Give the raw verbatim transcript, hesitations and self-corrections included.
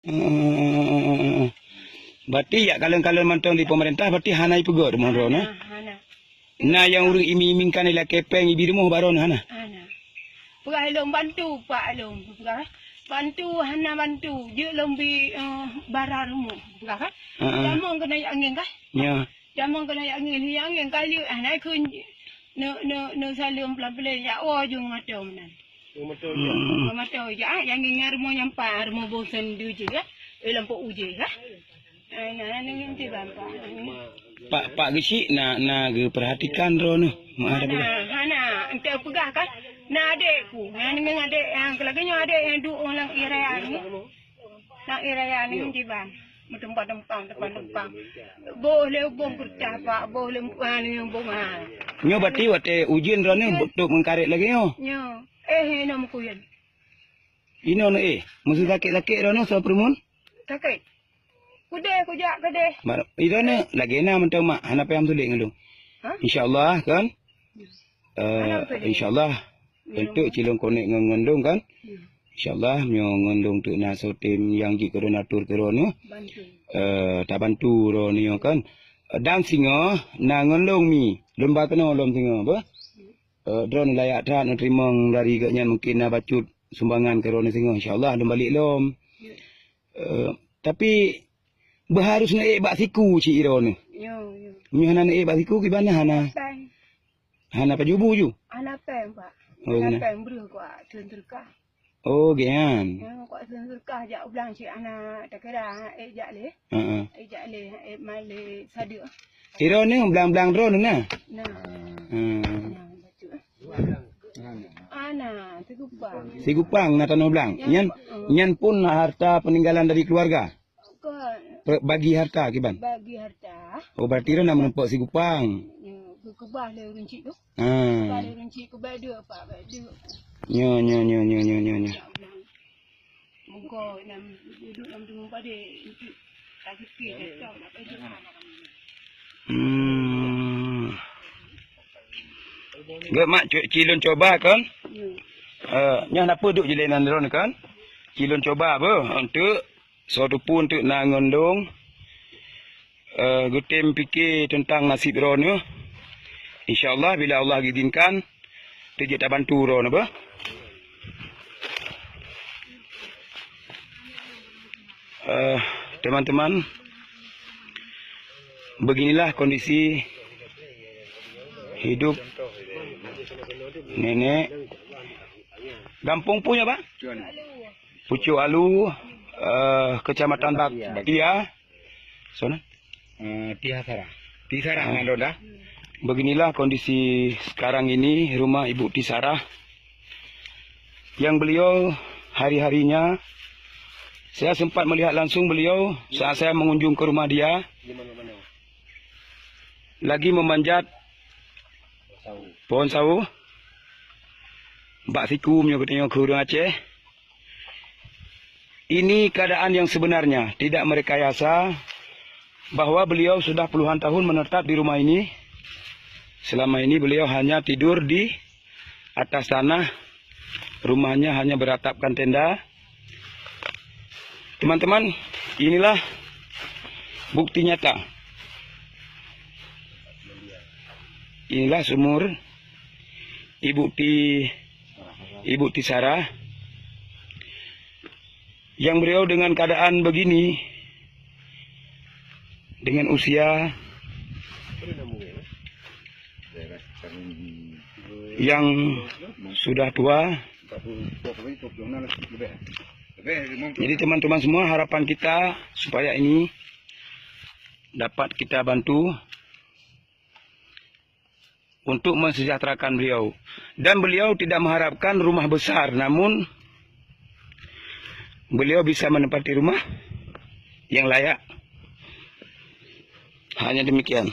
Heeh. Berarti jak kalon-kalon mantong di pemerintah, berarti hana ipeugöt rumoh droeneuh? Hana, hana. Na nyang ureueng iming-imingkan ilakée péng ibi rumoh bak droeneuh hana? Hana. Peugah lôn bantu, Pak, lôn peugah. Bantu, hana bantu. Jeuet lôn bi, eh, bara rumoh, peugah kan? Heeh. Tamong keunan jak angén kan? Ya. Tamong keunan jak angén, jak angén ka jeuet, hana kheun. Neu, neu, neu saleuem pelan-pelan jak woe ju ngon mantong meunan. Hmm. Ngon mantong jak, ah, jak angén ngon rumoh nyan pat, rumoh boh sendu jih kan. Eh, lampôk u jih kan. Eh, na, na, na, nanti bang, Pak. Pak, Pak Geuchik na, na geupeurhatikan droeneuh. Meuah, hana, hana. Enteuk peugah kan. Na adékku. Nyan ngon adék nyang lagèe nyoe adék nyang duek lam ie raya ni. Lam ie raya ni jiban. Meutumpang-tumpang, tumpang-tumpang. Boh lé ubông keureucah, Pak. Boh lé, ah, ni ubông, ah. Nyoe berarti watèe ujeuen droeneuh, ya, trok meukaret lagèe nyoe? Nyoe. Eh, eh, inoe meukuyeuen. Inoe nyoe, eh. Meuseu sakét-sakét droeneuh soe peureumeun? Sakét. Kudeh, kujak keudeh. Mar-, itu ni lagi na mantong mak, hana payah meusulet ngon lôn. Hah? Insya Allah kan? Eh, hana meusulet. Insya Allah. Ya. Untuk cilong konek ngon ngon lôn kan? Ya. Insya Allah, meunyoe ngon lôn tu na soe tem nyang jeuet keu droeneuh atur keu droeneuh. Bantu. Eh, tabantu droeneuh kan? Dan singoh, na ngon lôn mi. Lôn ba keunoe lom singoh, bah? Ya. Eh, droeneuh layak that neuteurimong dari gobnyan, mungkin na bacut sumbangan keu droeneuh singoh. Insya Allah, lôn balek lom. Ya. Eh, tapi beuharus neuék bak siku cit droeneuh. Yo, yo. Meunyoe hana neuék bak siku, kiban na hana? Hana péng. Hana pajoh bu ju? Hana péng, Pak. Oh, hana péng, breuh kuat teun teuka. Oh, gian. Ya, kuat teun teuka jak u blang cit hana takira, ék jak lé. Heeh. Ék jak lé, ék malé sadeu. Droeneuh blang-blang droeneuh na? Nah. Hmm. Nah, bacut. Ana, Sigupang. Sigupang na tanoh blang. Nyan, nyan pun harta peninggalan dari keluarga? Kon. Pe-, bagi harta kiban? Bagi harta. Oh, berarti droeneuh na meurumpok Sigupang. Ya, geukeubah lé ureueng chik tu. Ha. Keubah lé ureueng chik, keubah dua, Pak, keubah dua. Nyo, nyo, nyo. Muka lam, duduk lam rumah pada itu. Hmm. Geuh mak, cu-, ci lôn cuba kan? Hmm. Eh, nyoe na peue duek jilé nan droeneuh kan? Ci lôn cuba beuh untuk soe teupeu untuk na ngon lôn. Eh, geutem pike teuntang nasib droeneuh. Insya Allah, bila Allah geuizinkan, teujeuet tabantu droeneuh, bah. Eh, teman-teman, beginilah kondisi hidup nenek. Gampông peue nyoe, bah? Pucuk Alu, eh, Kecamatan Bak-, Baktia. Sana? Eh, Tisara. Tisara, ah. Nandonda. Beginilah kondisi sekarang ini rumah Ibu Tisara. Yang beliau hari-harinya, saya sempat melihat langsung beliau saat saya mengunjung ke rumah dia. Lagi memanjat pohon sawo. Bak siku meunyoe geutanyoe keu ureueng Aceh. Ini keadaan yang sebenarnya, tidak merekayasa, bahwa beliau sudah puluhan tahun menetap di rumah ini. Selama ini beliau hanya tidur di atas tanah, rumahnya hanya beratapkan tenda. Teman-teman, inilah bukti nyata. Inilah sumur Ibu Ti-, Ibu Tisara, yang beliau dengan keadaan begini, dengan usia yang sudah tua. Jadi, teman-teman semua, harapan kita supaya ini dapat kita bantu untuk mensejahterakan beliau. Dan beliau tidak mengharapkan rumah besar, namun beliau bisa menempati rumah yang layak. Hanya demikian.